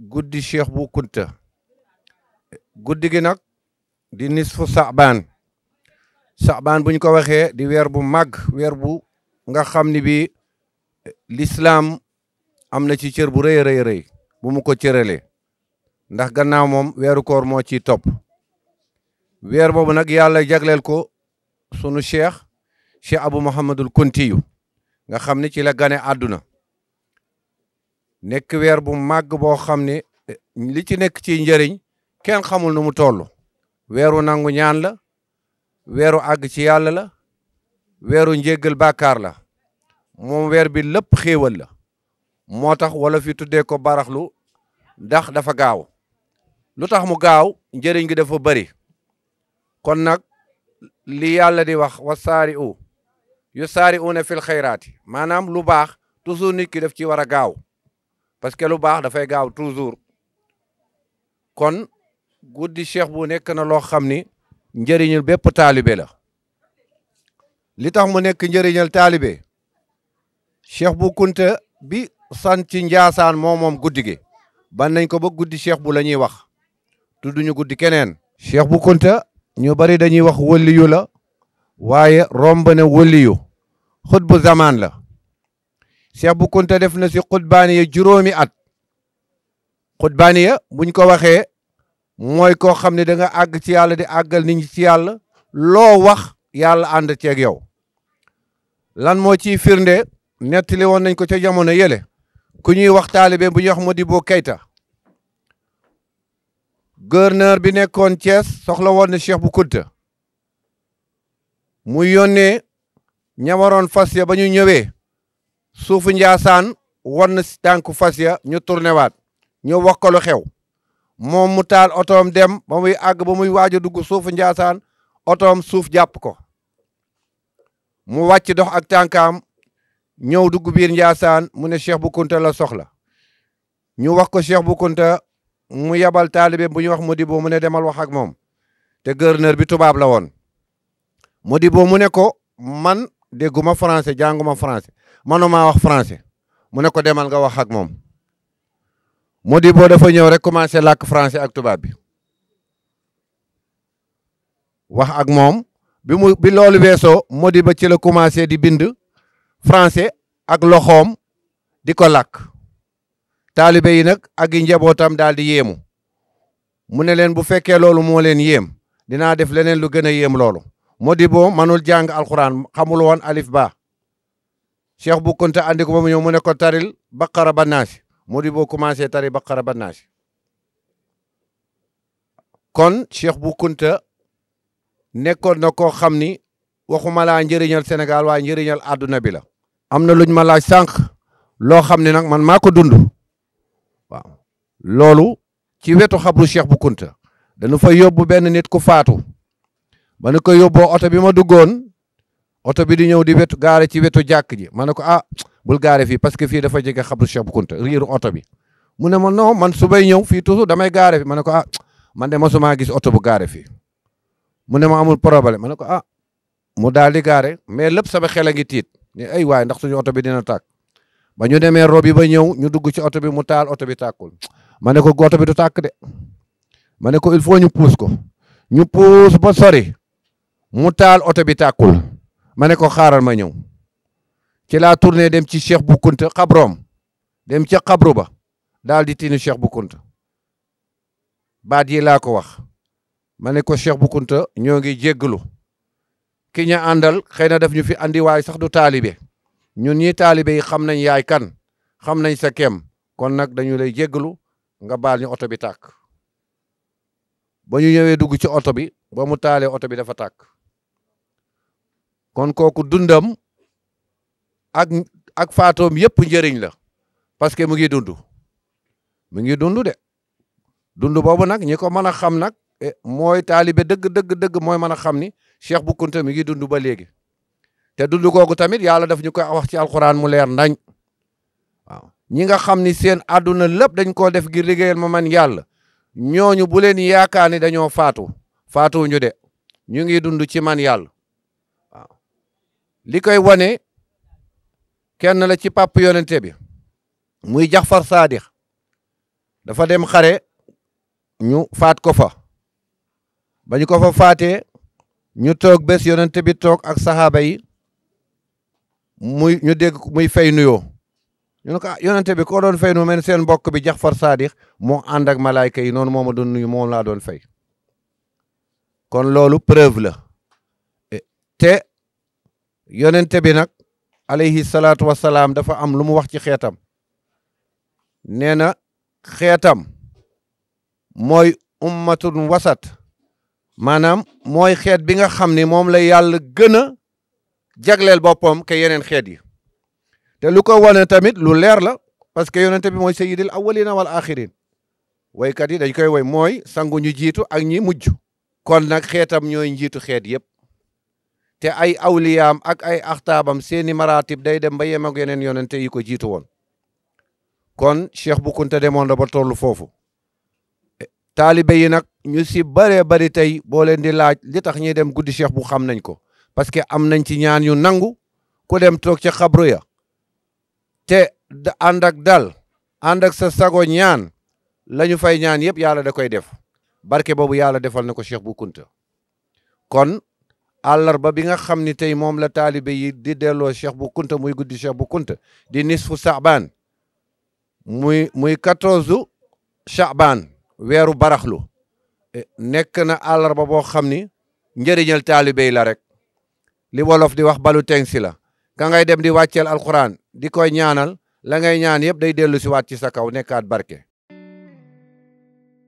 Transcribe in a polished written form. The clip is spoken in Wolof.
guddi Cheikh Bou Kounta guddi gi nag di nisfu Saabaan buñ ko waxee di weer bu màgg weer bu nga xam ni bi l'islam am na ci cër bu rëy rëy rëy bu mu ko cëralee ndax gannaaw moom weeru koor moo ciy topp weer boobu nag yàlla jagleel ko sunu cheikh Abou Mouhamadul Kountiyu nga xam ne ci la gane àdduna nekk weer bu màgg boo xam ne li ci nekk ci njëriñ kenn xamul nu mu toll weeru nangu ñaan la weeru àgg ci yàlla la weeru njéggal bàkkaar la moom weer bi lépp xéewal la moo tax wala fi tuddee ko baraxlu ndax dafa gaaw lu tax mu gaaw njëriñ gi dafa bari kon nag li yàlla di wax wasaari'u yusaari'uuna fil xayraati maanaam lu baax toujours nit ki daf ci war a gaaw parce que lu baax dafay gaaw toujours kon guddi Cheikh bu nekk na loo xam ni njëriñul bépp taalibe la li tax mu nekk njëriñal taalibe Cheikh Bou Kounta bi sant ci Njaasaan moom guddi gi ban nañ ko ba guddi Cheikh bu la ñuy wax tudduñu guddi keneen Cheikh Bou Kounta ñu bari dañuy wax wëliyu la waaye romb na wëliyu xutbu zamaan la Cheikh Bou Kounta def na si xutbaaniya juróomi at xutbaaniya buñ ko waxee mooy koo xam ne da nga àgg ci yàlla di àggal nit ñi ci yàlla loo wax yàlla ànd ceeg yow lan moo ciy firnde nettali woon nañ ko ca jamono yële ku ñuy wax taalibe bu ñuy wax Modibo Keïta gouverneur bi nekkoon Thiès soxla woon na Cheikh Bou Kounta mu yónnee ña waroon fas ya ba ñu ñëwee suufu Njaasaan won na si tànku fas ya ñu tourné waat ñu wax ko lu xew moom mu taal otoom dem ba muy àgg ba muy waaj a dugg suufu Njaasaan otoom suuf jàpp ko mu wàcc dox ak tànkaam ñëw dugg biir Njaasaan mu ne Cheikh Bou Kounta la soxla ñu wax ko Cheikh Bou Kounta mu yabal taalibe bu ñu wax Modibo mu ne demal wax ak moom te gouverneur bi tubaab la woon Modibo mu ne ko man dégguma français jànguma français manuma wax français mu ne ko demal nga wax ak moom Modibo dafa ñëw rek commencé làkk français ak tubaab bi wax ak moom bi loolu weesoo Modibo ci la commencé di bind français ak loxoom di ko làkk taalibe yi nag ak i njabootam daal di yéemu mu ne leen bu fekkee loolu moo leen yéem dinaa def leneen lu gën a yéem loolu Modibo manul jàng alxuraan xamul woon alif ba Cheikh Bou Kounta andi ko ba mu ñëw mu ne ko taril baqara ba naasi Modibo commencé tari baqara ba naasi kon Cheikh Bou Kounta nekkoon na koo xam ni waxuma laa njëriñal Sénégal waaye njëriñal àdduna bi la am na luñ ma laaj sànq loo xam ne nag man maa ko dund waaw loolu ci wetu xabru Cheikh Bou Kounta dañu fa yóbbu benn nit ku faatu ba nu ko yóbboo oto bi ma duggoon oto bi di ñëw di wetu gaare ci wetu jàkk ji ma ne ko bul gaare fii parce que fii dafa jege xabru Cheikh Bou Kounta riiru oto bi mu ne ma non man su bay ñëw fii toujours damay gaare fi ma ne ko man de mosuma gis oto bu gaare fii mu ne ma amul problème ma ne ko mu daal di gaare mais lépp sama xel a ngi tiit ni ay waay ndax suñu oto bi dina tàkk ba ñu demee rob yi ba ñëw ñu dugg ci oto bi mu taal oto bi tàkkul ma ne ko oto bi du tàkk de ma ne ko il faut ñu puus ko ñu puus ba sori mu taal oto bi tàkkul ma ne ko xaaral ma ñëw ci laa tourné dem ci Cheikh Bou Kounta xabroom dem ca xabru ba daal di tiinu Cheikh Bou Kounta baat yi laa ko wax ma ne ko Cheikh Bou Kounta ñoo ngi jéggalu ki ñu àndal xëy na daf ñu fi andi waay sax du taalibe ñun ñi taalibe yi xam nañ yaay kan xam nañ sa kem kon nag dañu lay jéggalu nga baal ñu oto bi tàkk ba ñu ñëwee dugg ci oto bi ba mu taalee oto bi dafa tàkk kon kooku dundam ak faatoom yëpp njëriñ la parce que mu ngi dund de dund boobu nag ñi ko mën a xam nag mooy taalibe dëgg mooy mën a xam ni Cheikh Bou Kounta mi ngi dund ba léegi te dund googu tamit yàlla daf ñu koy wax ci alxuraan mu leer nañ waaw ñi nga xam ni seen àdduna lépp dañ koo def ngir liggéeyal ma man yàlla ñooñu bu leen yaakaar ni dañoo faatuwuñu de ñu ngi dund ci man yàlla waaw li koy wane kenn la ci pàpp yonente bi muy Jaxfar Saadix dafa dem xare ñu faat ko fa ba ñu ko fa faatee ñu toog bés yonente bi toog ak saxaaba yi ñu dégg muy fay nuyoo ñu ne ko yonente bi koo doon fay nuyoo men seen mbokk bi Jaxfar Saadiq moo ànd ak malaayka yi noonu moo ma doon nuyu moom laa doon fay kon loolu preuve la te yonente bi nag alayhi salaatu wasalaam dafa am lu mu wax ci xeetam nee na xeetam mooy ummatun wasat maanaam mooy xeet bi nga xam ni moom la yàlla gën a jagleel boppam ke yeneen xeet yi te lu ko wane tamit lu leer la parce que yonente bi mooy sayyidil awwalina wal axirin waykat yi dañ koy woy mooy sangu ñu jiitu ak ñi mujj kon nag xeetam ñooy njiitu xeet yëpp te ay awliyaam ak ay axtaabam seeni maratib day dem ba yem ak yeneen yonente yi ko jiitu woon kon Cheikh Bou Kounta demoon na ba tollu foofu taalibe yi nag ñu si bëree bëri tey boo leen di laaj li tax ñuy dem guddi Cheikh bu xam nañ ko parce que am nañ ci ñaan yu nangu ku dem toog ca xabru ya te ànd ak dal ànd ak sa sago ñaan la ñu fay ñaan yëpp yàlla da koy def barke boobu yàlla defal na ko Cheikh Bou Kounta kon àllarba bi nga xam ni tey moom la taalibe yi di delloo Cheikh Bou Kounta muy guddi Cheikh Bou Kounta di nisfu Saabaan muy 14 Chaabaan weeru baraxlu nekk na àllarba boo xam ni njëriñal taalibe yi la rek li wolof di wax balu teng si la ka ngay dem di wàcceel alquran di koy ñaanal la ngay ñaan yëpp day dellu si waat ci sa kaw nekkaat barke